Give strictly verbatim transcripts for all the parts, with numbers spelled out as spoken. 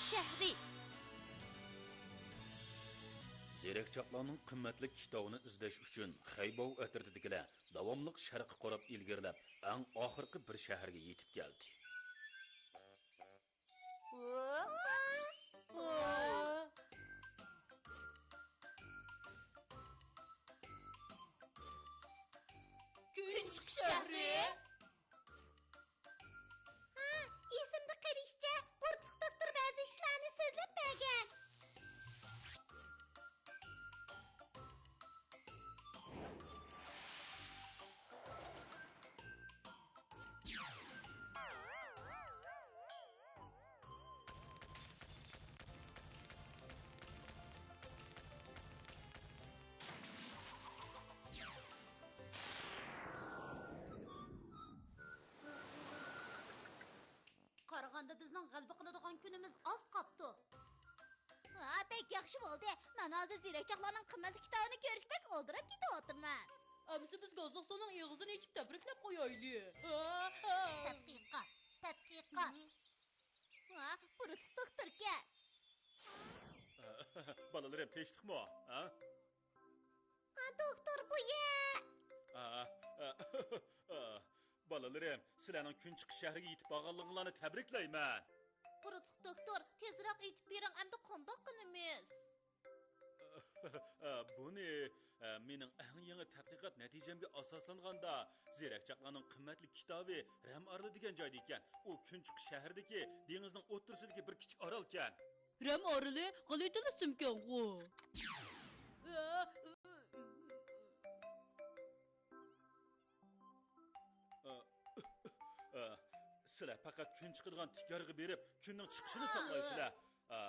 شەھىرى. زېرەكچاقلارنىڭ قىممەتلىك كىتابىنى ئىزدەش ئۈچۈن خەيباۋ ئەترىتىدىكىلەر داۋاملىق شەرققە قاراپ ئىلگىرىلەپ، ئەڭ ئاخىرقى بىر شەھەرگە يېتىپ كەلدى. كۈن چىقىش شەھىرى. ھا، ئېسىمدە قېلىشىچە، بۇرۇتلۇق دوختۇر بەزى ئىشلارنى سۆزلەپ بەرگەن. قارىغاندا بىزنىڭ غەلىبە قىلىدىغان كۈنىمىز ئاز قاپتۇ. ھا، بەك ياخشى بولدى. مەن ھازىر زېرەكچاقلارنىڭ قىممەتلىك كىتابىنى كۆرۈشكە بەك ئالدىراپ كېتىۋاتىمەن. ئەمىسە بىز گازلىق سۇنىڭ ئېغىزىنى ئېچىپ تەبرىكلەپ قويايلى. ھا، ھا. تەتقىقات، تەتقىقات. ھا، بۇرۇتلۇق دوختۇركەن. بالىلىرىم، تىنچلىقمۇ؟ ھا؟ ھا، دوختۇر، بۇ يە. ئا، ئا، ئا، بالىلىرىم، سىلەرنىڭ كۈن چىقىش شەھىرىگە يېتىپ بارغانلىقىڭلارنى تەبرىكلەيمەن. بۇرۇتلۇق دوختۇر، تېزرەك ئېيتىپ بېرىڭ، ئەمدى قانداق قىلىمىز؟ ئا، بۇنى، ئا، مېنىڭ ئەڭ يېڭى تەتقىقات نەتىجەمگە ئاساسلانغاندا، زېرەكچاقلارنىڭ قىممەتلىك كىتابى رەم ئارىلى دېگەن جايدا ئىكەن. ئۇ كۈن چىقىش شەھىرىدىكى دېڭىزنىڭ ئوتتۇرىسىدىكى بىر كىچىك ئارالكەن. رەم ئارىلى غەلىتە ئىسىمكەنغۇ. ئا، ئا، سىلەر پەقەت كۈن چىقىدىغان تىكارغا بېرىپ، كۈننىڭ چىقىشىنى ساقلايسىلەر. ئا،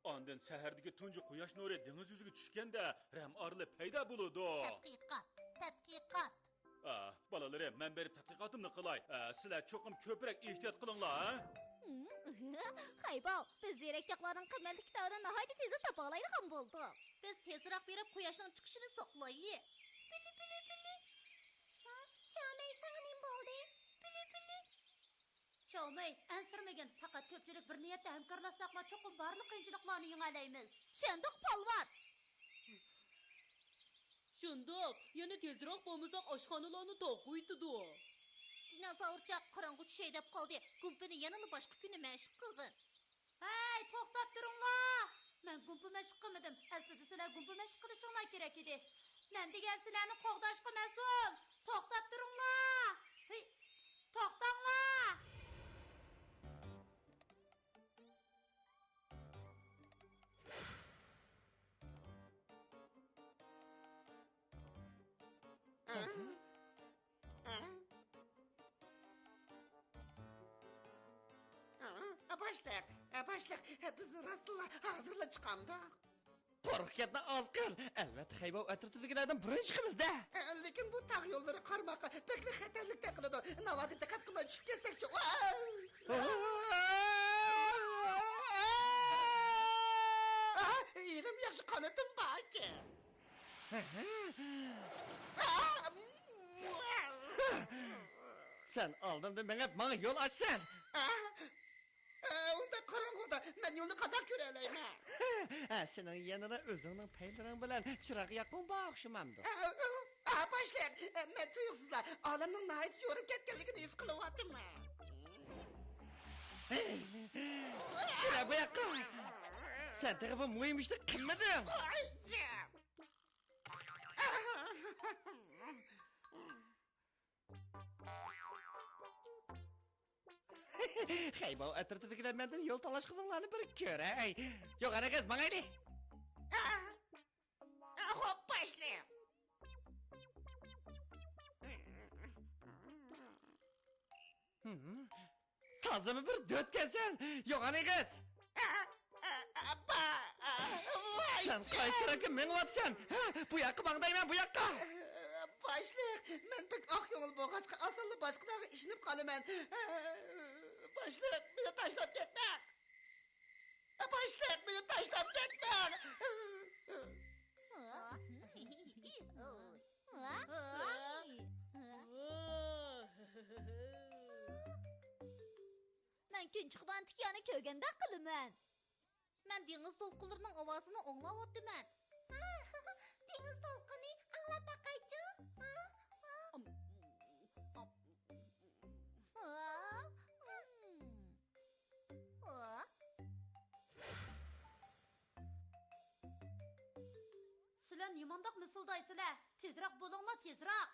ئاندىن سەھەردىكى تۇنجى قۇياش نۇرى دېڭىز يۈزىگە چۈشكەندە، رەم ئارىلى پەيدا بولىدۇ. تەتقىقات، تەتقىقات. ئا، بالىلىرىم، مەن بېرىپ تەتقىقاتىمنى قىلاي. ئا، سىلەر چوقۇم كۆپرەك ئېھتىيات قىلىڭلار، ھە؟ خەيباۋ، بىز زېرەكچاقلارنىڭ قىممەتلىك كىتابىنى ناھايىتى تېزلا تاپالايدىغان بولدۇق. بىز تېزرەك بېرىپ قۇياشنىڭ چىقىشىنى ساقلايلى. بىللە، بىللە، بىللە. ھا، شامەي، ساڭا نېمە بولدى؟ بىللە، بىللە. شاۋمەي، ئەنسىرىمىگىن، پەقەت كۆپچىلىك بىر نىيەتتە ھەمكارلاشساقلا، چوقۇم بارلىق قىيىنچىلىقلارنى يېڭەلەيمىز. شۇنداق، پالۋان! شۇنداق، يەنە تېزرەك بولمىساق، ئاشخانىلارنى تاغ قويۇتىدۇ. دىنوزاۋرچاق قاراڭغۇ چۈشەي دەپ قالدى، گۇمپىنى يەنىلا باشقا كۈنى مەشىق قىلغىن. ھەي، توختاپ تۇرۇڭلار! مەن گۇمپا مەشىق قىلمىدىم. ئەسلىدە سىلەر گۇمپا مەشىق قىلىشىڭلار كېرەك ئىدى. مەن دېگەن سىلەرنى قوغداشقا مەسئۇل. توختاپ تۇرۇڭلار! ھېي، توختاڭلار! باشلىق، باشلىق، بىزنى راستلا ھازىرلا چىقامدۇ؟ قورقۇپ كەتمە، ئاز قال. ئەلۋەتتە، خەيباۋ ئەترىتىدىكىلەردىن بۇرۇن چىقىمىز-دە. لېكىن بۇ تاغ يوللىرى قارىماققا بەكلا خەتەرلىك تېقىلىدۇ. ناۋادا دىققەت قىلماي چۈشۈپ كەتسەكچۇ؟ ھېلىمۇ ياخشى قانىتىم باركەن. سەن ئالدىمدا مېڭىپ، ماڭا يول ئاچسەن. ئۇنداق قاراڭغۇدا مەن يولنى قانداق كۆرەلەيمەن؟ ھە، سېنىڭ يەنىلا ئۆزۈڭنىڭ پەيلىرىڭ بىلەن چىراغ ياققۇڭ بار ئوخشىمامدۇ؟ باشلىق، مەن تۇيۇقسىزلا ئالەمنىڭ ناھايىتى يورۇپ كەتكەنلىكىنى ھېس قىلىۋاتىمەن. كېلە بۇ ياققا. سەن تېخى بۇ مۇھىم ئىشنى قىلمىدىڭ. خەيباۋ ئەترىتىدىكىلەر مەندىن يول تالاشقىنىڭلارنى بىر كۆرەي. يوق، ھەرگىز ماڭايلى. خوپ، باشلىق. تازىمۇ بىر دۆتكەنسەن، يوغان ئېغىز! سەن قايسى تەرەپكە مېڭىۋاتىسەن؟ ھە، بۇ ياققا ماڭدايمەن، بۇ ياققا! باشلىق، مەن بەك ئاق كۆڭۈل بولغاچقا، ئاسانلا باشقىلارغا ئىشىنىپ قالىمەن. باشلىق، مېنى تاشلاپ كەتمەڭ! باشلىق، مېنى تاشلاپ كەتمەڭ! مەن كۈن چىقىدىغان تىكەننى كۆرگەندەك قىلىمەن. مەن دېڭىز دولقۇنلىرىنىڭ ئاۋازىنى ئاڭلاۋاتىمەن. دېڭىز دولقۇنى ئاڭلاپ باقايچۇ. سىلەر نېمانداق مىسىلدايسىلەر؟ تېزرەك بولۇڭلار، تېزرەك!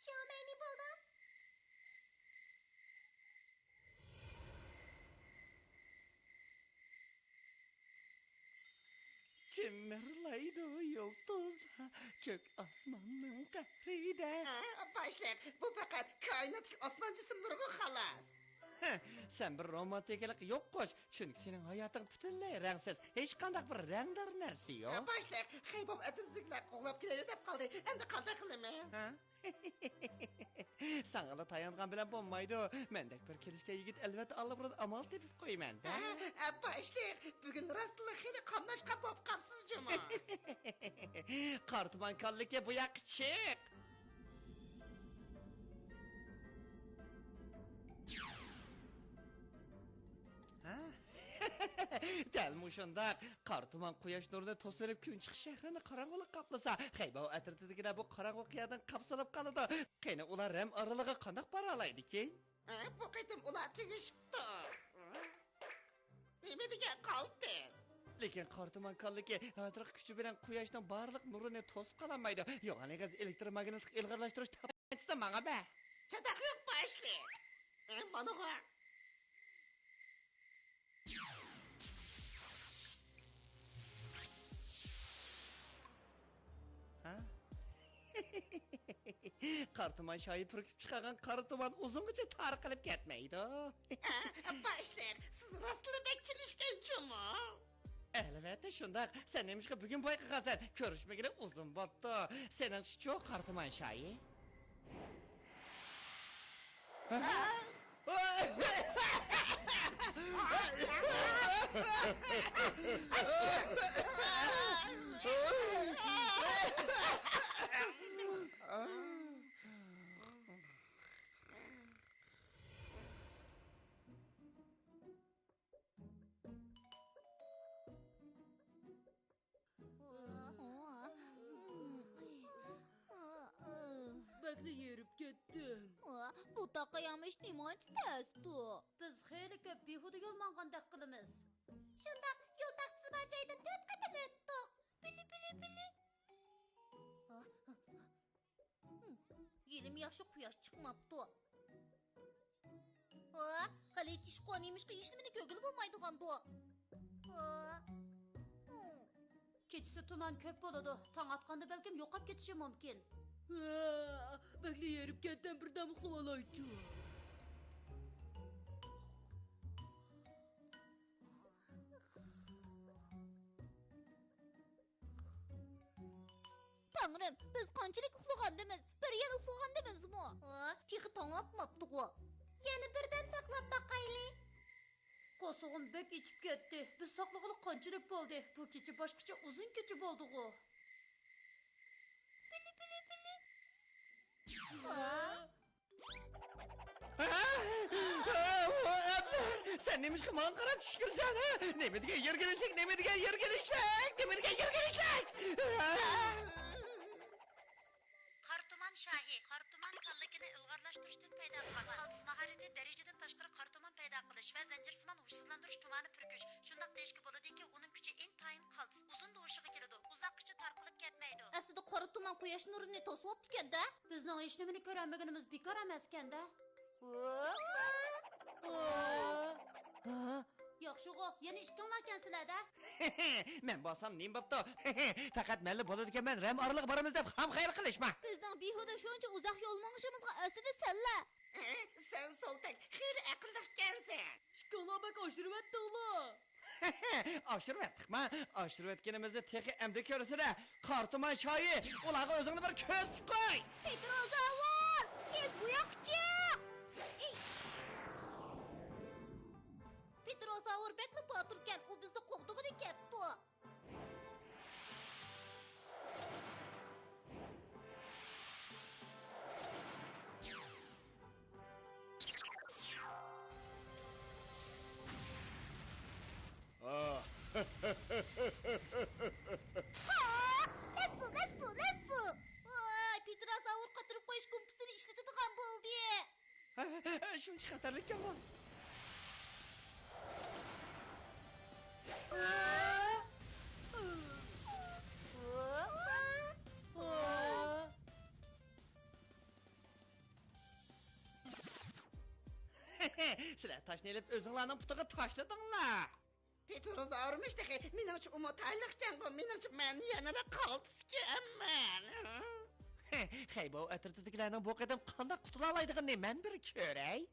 شياۋمەينى بولدى. جىمىرلايدۇ يۇلتۇزلار كۆك ئاسماننىڭ قەھرىدە. ھە، باشلىق، بۇ پەقەت كائىناتتىكى ئاسمان جىسىملىرىغۇ خالاس. ھە، سەن بىر رومانتىكىلىق يوق خوش، چۈنكى سېنىڭ ھاياتىڭ پۈتۈنلەي رەڭسىز، ھېچقانداق بىر رەڭدار نەرسە يوق. ھە، باشلىق، خەيبوف ئەترىتىدىكىلەر قوغلاپ كېلەيلى دەپ قالدى، ئەمدى قانداق قىلىمىز؟ ھە؟ ساڭىلا تايانغان بىلەن بولمايدۇ. مەندەك بىر كېلىشكەن يىگىت ئەلۋەتتە ئاللىبۇرۇن ئامال تېپىپ قويىمەن-دە. ھە، باشلىق، بۈگۈن راستلا خېلى قاملاشقان بولۇپ قاپسىز جۇمۇ. قارا تۇمان كاللىكى، بۇ ياققا چىق! ھە؟ دەل مۇشۇنداق. قارا تۇمان قۇياش نۇرىنى توسۇۋېلىپ، كۈن چىقىش شەھىرىنى قاراڭغۇلۇق قاپلىسا، خەيباۋ ئەترىتىدىكىلەر بۇ قاراڭغۇ قىيادىن قاپسىلىپ قالىدۇ. قېنى، ئۇلار رەم ئارىلىقىغا قانداق بارالايدىكىن؟ ھە، بۇ قېتىم ئۇلار تۈگىشىپتۇ. نېمە دېگەن قالتىس! لېكىن قارا تۇمان كاللىكى ھازىرقى كۈچى بىلەن قۇياشنىڭ بارلىق نۇرىنى توسۇپ قالالمايدۇ. يوغان ئېغىز ئېلېكتروماگنىتلىق ئىلغارلاشتۇرۇش تاپانچىسىنى ماڭا بەر. چاتاق يوق، باشلىق. ئە، مانىغۇ. ھە؟ قارا تۇمان شايى پۈركۈپ چىقارغان قارا تۇمان ئۇزۇنغىچە تارقىلىپ كەتمەيدۇ. ئە، باشلىق، سىز راستلا بەك كېلىشكەن جۇمۇ. ئەلۋەتتە شۇنداق. سەن نېمىشقا بۈگۈن بايقىغانسەن؟ كۆرۈشمىگىلى ئۇزۇن بوپتۇ. سېنىڭچىچۇ، قارا تۇمان شايى؟ بەكلا ھېرىپ كەتتىم. بۇ تاقا يامىش نېمانچە تەستۇ؟ بىز خېلى كۆپ بىھۇدە يول ماڭغاندەك قىلىمىز. شۇنداق، يول تاختىسى بار جايدىن تۆت قېتىم ئۆتتۇق. بىللە، بىللە، بىللە. ھېلىمۇ ياخشى قۇياش چىقماپتۇ. ھا، خېلى ئىشقۇ، نېمىشقا ھېچنېمىنى كۆرگىلى بولمايدىغاندۇ؟ ھا. كېچىسى تۇمان كۆپ بولىدۇ، تاڭ ئاتقاندا بەلكىم يوقاپ كېتىشى مۇمكىن. ھا، بەكلا ھېرىپ كەتتىم، بىردەم ئۇخلىۋالايچۇ. تەڭرىم، بىز قانچىلىك ئۇخلىغاندىمىز؟ بىر يىل ئۇخلىغاندىمىزمۇ؟ ھا، تېخى تاڭ ئاتماپتىغۇ. يەنە بىردەم ساقلاپ باقايلى. قورسىقىم بەك ئېچىپ كەتتى. بىز ساقلىغىلى قانچىلىك بولدى؟ بۇ كېچە باشقىچە ئۇزۇن كېچە بولدىغۇ. بىللە، بىللە، بىللە. ھا؟ سەن نېمىشقا ماڭا قاراپ چۈشكۈرسەن، ھە؟ نېمە دېگەن يىرگىلىشلىك، نېمە دېگەن يىرگىلىشلىك، نېمە دېگەن يىرگىلىشلىك؟ قارا تۇمان شاھى، قارا تۇمان كاللىكىنى ئىلغارلاشتۇرۇشتىن پەيدا بولغان قالتىس ماھارىتى دەرىجىدىن تاشقىرى قارا تۇمان پەيدا قىلىش ۋە زەنجىرسىمان ھوشسىزلاندۇرۇش تۇمانى پۈركۈش. شۇنداق دېيىشكە بولىدۇكى، ئۇنىڭ كۈچى ئىنتايىن قالتىس، ئۇزۇندا ھوشىغا كېلىدۇ، ئۇزاققىچە تارقىلىپ كەتمەيدۇ. ئەسلىدە قارا تۇمان قۇياش نۇرىنى توسۇۋاپتىكەن-دە. بىزنىڭ ھېچنېمىنى كۆرەلمىگىنىمىز بىكار ئەمەسكەن-دە. ياخشىغۇ، يەنە ئىككىڭلاركەنسىلەر-دە. مەن بولسام نېمە بوپتۇ؟ پەقەت مەنلا بولىدىكەنمەن، رەم ئارىلىغا بارىمىز دەپ خام خەيال قىلىشما. بىزنىڭ بىھۇدە شۇنچە ئۇزاق يول مېڭىشىمىزغا ئەسلىدە سەنلا. سەن سولتەك، خېلى ئەقىللىقكەنسەن. ئىككىڭلار بەك ئاشۇرۇۋەتتىڭلار. ئاشۇرۇۋەتتۇقما؟ ئاشۇرۇۋەتكىنىمىزنى تېخى ئەمدى كۆرىسىلەر. قارا تۇمان شاھى، ئۇلارغا ئۆزۈڭنى بىر كۆرسىتىپ قوي. پېتروزاۋۇر! تېز بۇ ياققا چىق! ئىش! پېتروزاۋۇر بەكلا باتۇركەن، ئۇ بىزنى قوغدىغىلى كەپتۇ. ھا! لەپپۇ، لەپپۇ، لەپپۇ! ۋاي، پېتىرازاۋۇر قاتۇرۇپ قويۇش گۇمپىسىنى ئىشلىتىدىغان بولدى. شۇنچە خەتەرلىككەن بۇ. سىلەر تاشنى ئېلىپ ئۆزۈڭلارنىڭ پۇتىغا تاشلىدىڭلار. پېتروزاۋرمىش تېخى. مېنىڭچە ئۇمۇ تايلىقكەنغۇ. مېنىڭچە مەن يەنىلا قالتىسكەنمەن. خەيبوۋ ئەترىتىدىكىلەرنىڭ بۇ قېتىم قانداق قۇتۇلالايدىغىنىنى مەن بىر كۆرەي.